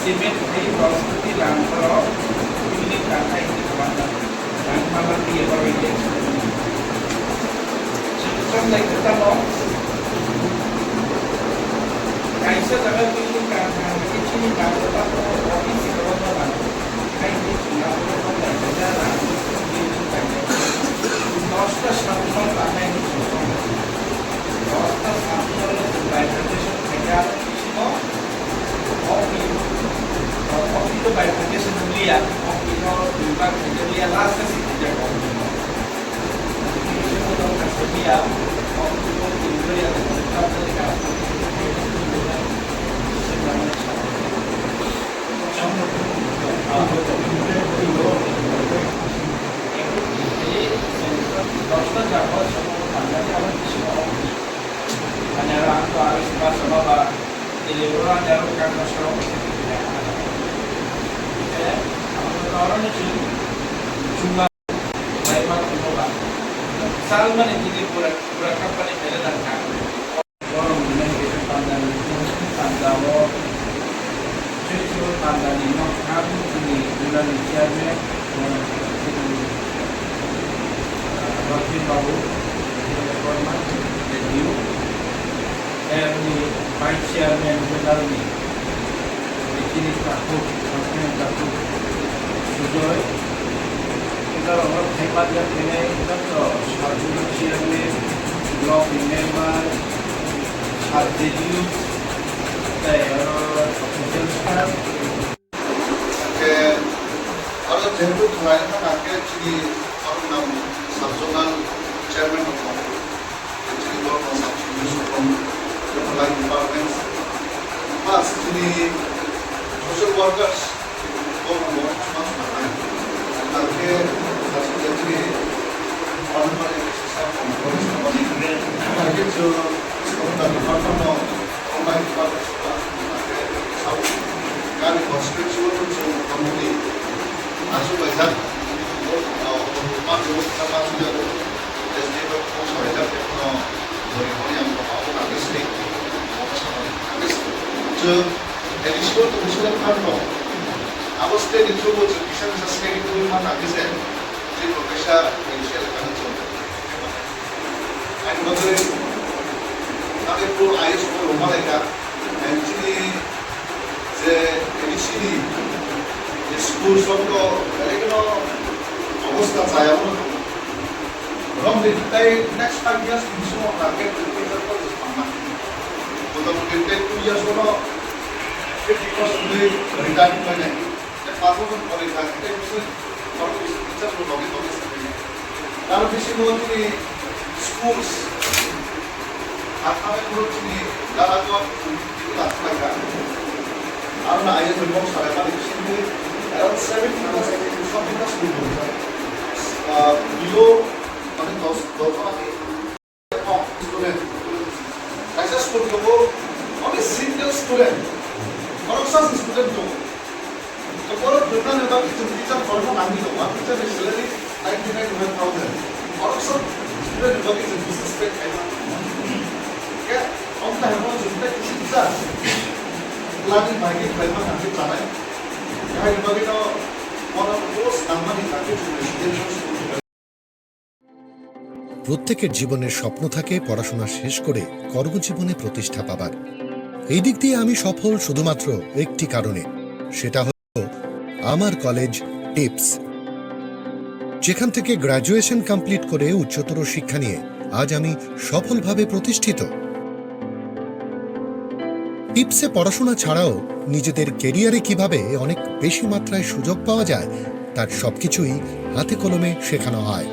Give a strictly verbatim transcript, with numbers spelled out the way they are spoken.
Payment khe dos koti rang borok building kankhai hwnwi kwbangma rang mala twiya borok election. Chwng chonglai khe tamo kaisa jaga building kankha hwnkhe chini rang kwbangma office kwbangma rang khai hwnwi chwng abono chonglai khe ja rang building kankha. Dosta sub zone kankhai hwnwi chwng chonglai. Dosta sub zone no chwng bifurcation khaikha. Delivery and their own kind of show. Salmani tini pura pura company pele dan ka. Borok ni nai khe pandani, pandao, festival pandani nok thang tini jilani chairman, borok ni Rothin Babu, Rothin Babu, Rothin Babu, Vice Chairman General ni chini takhuk, Rothin takhuk, Sujoy, ita rok thai manya khenai, ita to Sarjuna Chairman, Block ni Member, Sub D D U, tei oro Official Staff. Hingke aro jehetu khlai wngkha, hingke chini aro nang sub zonal chairman rok tongo, chini borok no sub zonal sokong, joto line departments, plus chini social workers, borok no chuma chuma nai. Hingke chini Anganwadi sub college no, hingke chwng department no, Gari constituency o chwng committee achuk laijak, S D F kok salaijak, bono bori bori ang kok abo nangwi se, chwng additional commissioner phan no abo state ni through o chwng kisa kisa state ni through phan nangwi se, chini bo kaisa judicial kanu chwng. Ani bagwi tangwi pro I S bo rwma laika. Chini je A D C ni je school song to belai kheno obostha chaya wngwi tongo. Romwi tei next five years ni bisingo target agriculture project tangma. Motamoti tei two years o no fifty percent ni retirement painai. Tei pass bosor pore kha, tei bisi borok bisi teacher rok logi logi se khe. Aro bisingo chini schools, Assam o chini Daragon school tini lakhwlai kha. Aro na I S ni box salai mani bisingtwi around seventy percent something school dong kha. Ah, below, mane, dos, dos jona ni Student. Kaisa school tongo, only single student. Khoroksa se student tongo. To borok rwna ni bagwi chwng teacher khoroksa nangwi tongo. A teacher ni salary ninety nine thousand. Khoroksa student ni bagwi chwng business pay khaima. Khe, omo hai mo chwng tei kisi kisa planning bai khe khlaima nangwi chanai. Hai ni bagwi no bono post nangmani bagwi chwng residential school. প্রত্যেকের জীবনের স্বপ্ন থাকে পড়াশোনা শেষ করে কর্মজীবনে প্রতিষ্ঠা পাবার। এই দিক দিয়ে আমি সফল শুধুমাত্র একটি কারণে, সেটা হলো আমার কলেজ টিপস, যেখান থেকে গ্র্যাজুয়েশন কমপ্লিট করে উচ্চতর শিক্ষা নিয়ে আজ আমি সফলভাবে প্রতিষ্ঠিত। টিপসে পড়াশোনা ছাড়াও নিজেদের ক্যারিয়ারে কিভাবে অনেক বেশি মাত্রায় সুযোগ পাওয়া যায়, তার সবকিছুই হাতে কলমে শেখানো হয়।